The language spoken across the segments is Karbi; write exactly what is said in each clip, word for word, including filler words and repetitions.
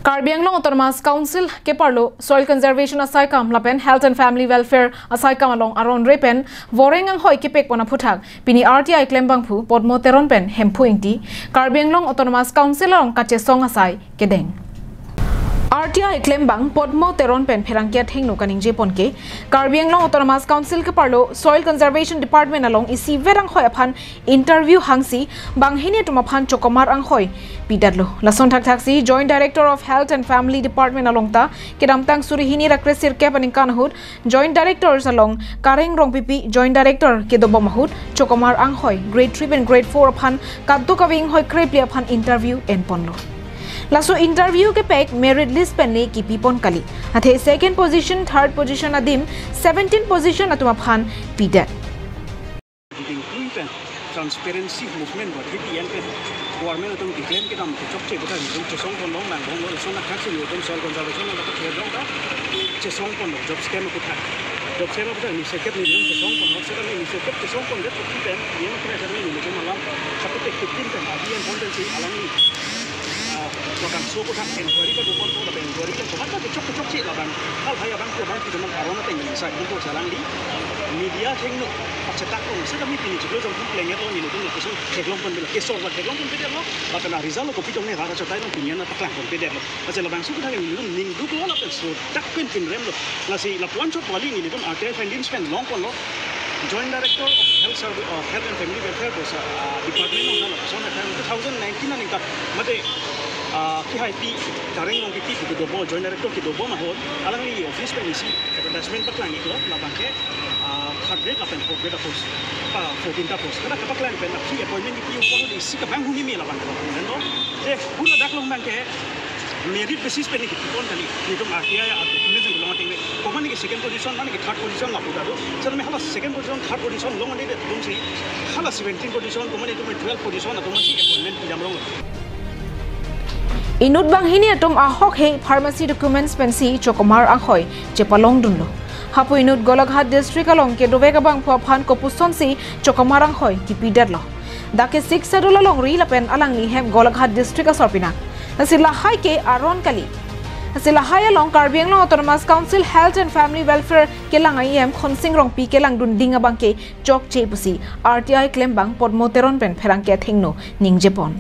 Karbi Anglong Autonomous Council keparlo soil conservation asaikam lapen Health and Family Welfare asaikam along aron re pen voreng anghoi kepek pon aphuthak pini R T I klembangphu Podmo Teron pen Hemphu Ingti Karbi Anglong Autonomous Council along kachesong asai kedeng. R T I klembang Podmo Teron pen pherangke athengno kaningje pon ke Karbi Anglong Autonomous Council keparlo Soil Conservation Department along isivet anghoi aphan interview hangsi banghini atum aphan chokomar anghoi pidetlo. Lason thakthaksi Joint Director of Health and Family Department along ta kedamtang suri hini ra kre sirkep aningkan ahut Joint Directors along Kareng Rongpipi Joint Director kedobom ahut chokomar anghoi grade three pen grade four aphan kadokave anghoi krephli aphan interview enponlo. Laso interview kepek merit list pen le kipi pon kali. Athe second position, third position adim seventeen position atum aphan pidet. Giving three pen transparency movement ba T P M pen government atum keklem kedam kechokche aputhak nelitum chesong ponlong nangbong lo. Lason thakthaksi nelitum soil conservation along ta chesong ponlong job scheme aputhak. Job scheme aputhak initiative nelitum chesong ponlong. Seta initiative chesong pondet T P M, yang kena seta nelitum alam satu tek fifteen pen abi enpon pensi alangli ah, labangso aputhak inquiry kedo ponpo, lapen inquiry ke komat kechok kechokche labang hal hai abang ke abang ke teman aron ateng ni sa ipo sa alangli media athengno pachetak pon. Seta mi pini chiklo jong pun pleng lo nelitum lapuson theklong ponpilo, kesor ba theklong ponpedetlo, lapen a result lo kopi jong ne rara chotai long pini na paklang ponpedetlo. Lasi labangso aputhak nelitum ningduklo lapen so dak pen pinremlo. Lasi lapu-an chot kali nelitum R T I findings pen long ponlo. Joint Director of Health Servi-, uh, Health and Family Welfare bangso, uh, department along lapuson two thousand nineteen aningkan mate, uh, P H I P Kareng Rongpipi kedobom, Joint Director kedobom ahut alangli office pen isi advertisement paklang iklo labang ke, uh, third grade lapen fourth grade a post, uh, fourteen ta post. Kada kapaklang pen aphi appointment kipi upo isi kabang huni me labang ke. Te pu ladak along abang ke merit basis pen kipi pon kali. Nelitum R T I a document along ateng le. Komat ke second position, mane ke third position lapu ta do. Seta me hala second position, third position long ande atum si hala seventeen position, komat itum twelve position atum si appointment pidam rong. Inut banghini atum ahok he pharmacy documents pensi chokomar anghoi chepalongdunlo. Hapu inut Golaghat district along kedovek abangphu aphan kopusonsi chokomar anghoi kipidetlo. Dak ke Sixth Schedule alongri lapen alangli hem Golaghat district asor pinak. Lasi lahai ke aron kali. Lasi lahai along Karbi Anglong Autonomous Council Health and Family Welfare kelang a E M Khonsing Rongpi kelangdun ding abang ke chokche pusi R T I klembang Podmo Teron pen pherangke athengno ningje pon.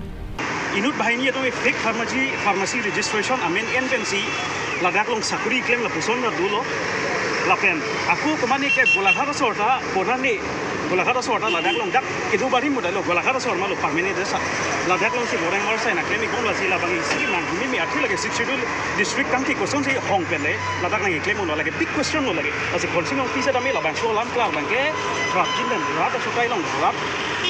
Inut banghini atum fake pharmacy, pharmacy registration amen en pensi ladak along sakuri klem lapuson ta dolo. Lapen ako komat ke Golaghat asor ta, bonane Golaghat asor ta ladak along dak kedo barim muda lo, Golaghat asor ma lo permanent desa. Ladak alongsi boreng mar sai na klem ikon lasi labang isi nang himi mi athi lake Sixth Schedule district tangte kosonsi hong pen le ladak nangkeklem lo lake big question lo lake. Lasi Khonsing Rongpi seta me labangso alam klar abang ke prapjin pen rat asokai along rat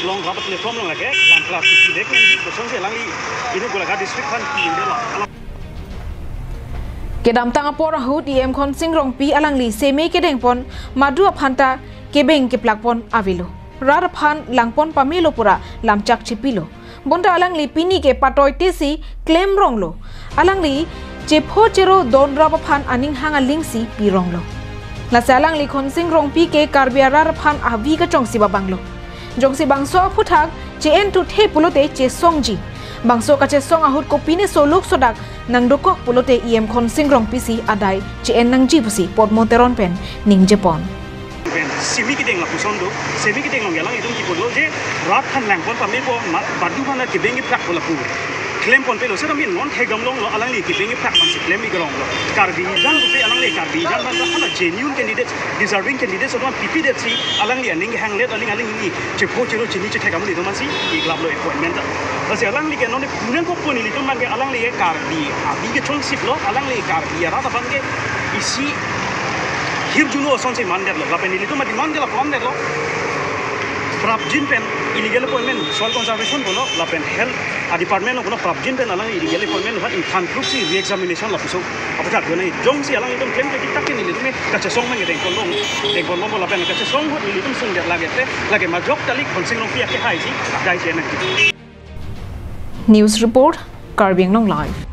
along rat platform along lake lam klar si dek nangji kosonsi alangli inut Golaghat district aphan ki inde la. Kedamtang apor ahut E M Khonsing Rongpi alangli seme kedeng pon madu aphan ta kebeng keplak pon avelo. Rat aphan langpon pamelo pura lamchak chepilo. Bonta alangli pini ke patoi tesi klem ronglo. Alangli chepho chero don rap aphan aning hang alingsi pi ronglo. Lasi alangli Khonsing Rongpi ke Karbi arat aphan avi kachongsi ba banglo. Jongsi bangso aphuthak che-en tuthe pulote chesongji. Bangso kachesong ahut kopine soluk sodak nangdokok pulote E M Khonsing Rongpi si adai che-en nangji pusi Podmo Teron pen ningje pon. Pen semi kedeng lapuson do, semi kedeng along alanglitum kipulo je rat aphan langpon pame po ma badu aphan kebeng keplak po lapu. Klem pon pelo seta min non thek dam longlo alangli kebeng keplak aphansi klem ik ronglo. Karbi jan rupe alangli Karbi jan aphan ta hala genuine candidate, deserving candidate so pi pidet si alangli aning hanglet aling aling ini chepho chero chini chethek amonit atum aphansi iklaplo appointment ta. Lasi alangli ke non ne punang kok pon ilitum abang ke alangli ke Karbi avi kechongsiplo, alangli Karbi arat aphan ke isi hirjuno asonsi mandetlo. Lapen ilitum a-demand ke lapu-an detlo. Prapjin pen illegal appointment soil conservation pulo, lapen health a-department lo pulo prapjin pen alangli illegal appointment lo, aphan ingthan kluk si re-examination lapuson aphuthak do nai. Jongsi alanglitum klem ke kitak ke nelitum kachesong mang deng pon long, deng pon long lapen kachesong ahut nelitum sungdet lage te, lake majok kali Khonsing Rongpi ake hai si adai si nang. News report, Karbi Anglong Live.